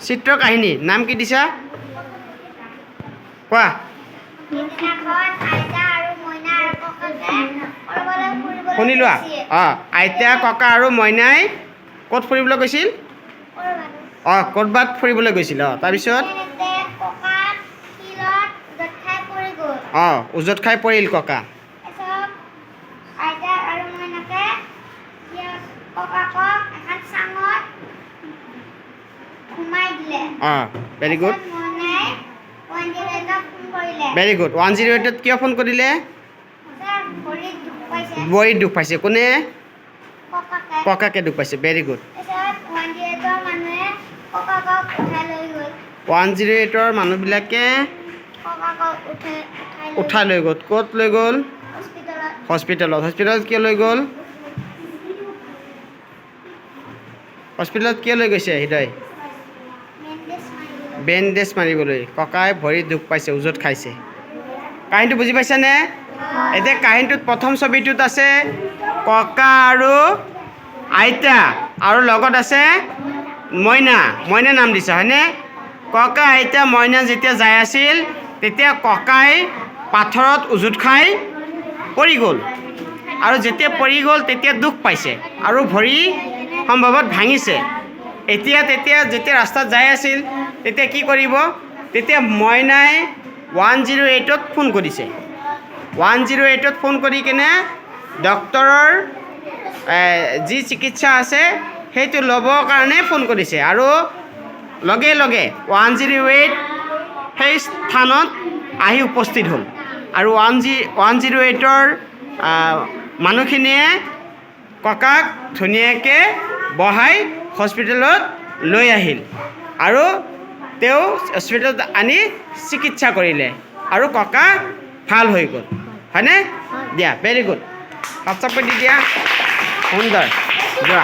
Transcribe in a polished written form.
চিত্ৰ কাহিনী নাম কি দিছা কোৱা। সেইদিনাখন আইতা আৰু মইনা আৰু ককাকে ক'ৰবালৈ ফুৰিবলৈ শুনি লোৱা। গৈছিল। অঁ, আইতা, ককা আৰু মইনাই ক'ত ফুৰিবলৈ গৈছিল? ক'ৰবালৈ। অঁ, ক'ৰবাত ফুৰিবলৈ গৈছিল। অঁ, তাৰপিছত? তেনেতে ককা শিলত উজত খাই পৰি গ'ল। অঁ, উজত খাই পৰিল ককা। তাৰপিছত আইতা আৰু মইনাকে ককাকক এখন চাঙত সোমাই দিলে। অঁ, ভেৰি গুড। তাৰপিছত মইনাই 108ক ফোন কৰিলে। Very good. 108ত কিয় ফোন কৰিলে? ছাৰ, ভৰিত দুখ পাইছে। ভৰিত দুখ পাইছে। কোনে? ককাকে। ককাকে দুখ পাইছে। Very good. তাৰপিছত 108ৰ মানুহে ককাকক উঠাই লৈ গ'ল। 108ৰ মানুহবিলাকে ককাকক উঠাই উঠাই লৈ উঠাই লৈ গ'ল। ক'ত লৈ গ'ল? হস্পিটেলত। হস্পিটেলত। হস্পিটেলত কিয় লৈ গ'ল? হস্পিটেলত কিয় লৈ গৈছে হৃদয়? বেণ্ডেজ মাৰিবলৈ। বেণ্ডেজ মাৰিবলৈ। ককাই ভৰিত দুখ পাইছে, উজত খাইছে। কাহিনীটো বুজি পাইছানে? এতিয়া কাহিনীটোত প্ৰথম ছবিটোত আছে ককা আৰু আইতা আৰু লগত আছে মইনা। মইনা নাম দিছে, হয়নে? ককা, আইতা, মইনা যেতিয়া যাই আছিল, তেতিয়া ককাই পাথৰত উজুত খাই পৰি গ'ল আৰু যেতিয়া পৰি গ'ল তেতিয়া দুখ পাইছে আৰু ভৰি সম্ভৱত ভাঙিছে। এতিয়া তেতিয়া যেতিয়া ৰাস্তাত যাই আছিল, তেতিয়া কি কৰিব? তেতিয়া মইনাই 108ত ফোন কৰিছে। 108ত ফোন কৰি কেনে ডক্তৰৰ যি চিকিৎসা আছে সেইটো ল'বৰ কাৰণে ফোন কৰিছে আৰু লগে লগে 108 সেই স্থানত আহি উপস্থিত হ'ল আৰু 108ৰ মানুহখিনিয়ে ককাক ধুনীয়াকৈ বহাই হস্পিটেলত লৈ আহিল আৰু তেওঁ হস্পিটেলত আনি চিকিৎসা কৰিলে আৰু ককা ভাল হৈ গ'ল, হয়নে? দিয়া, ভেৰি গুড। হাত চাপৰি দি দিয়া। সুন্দৰ। যোৱা।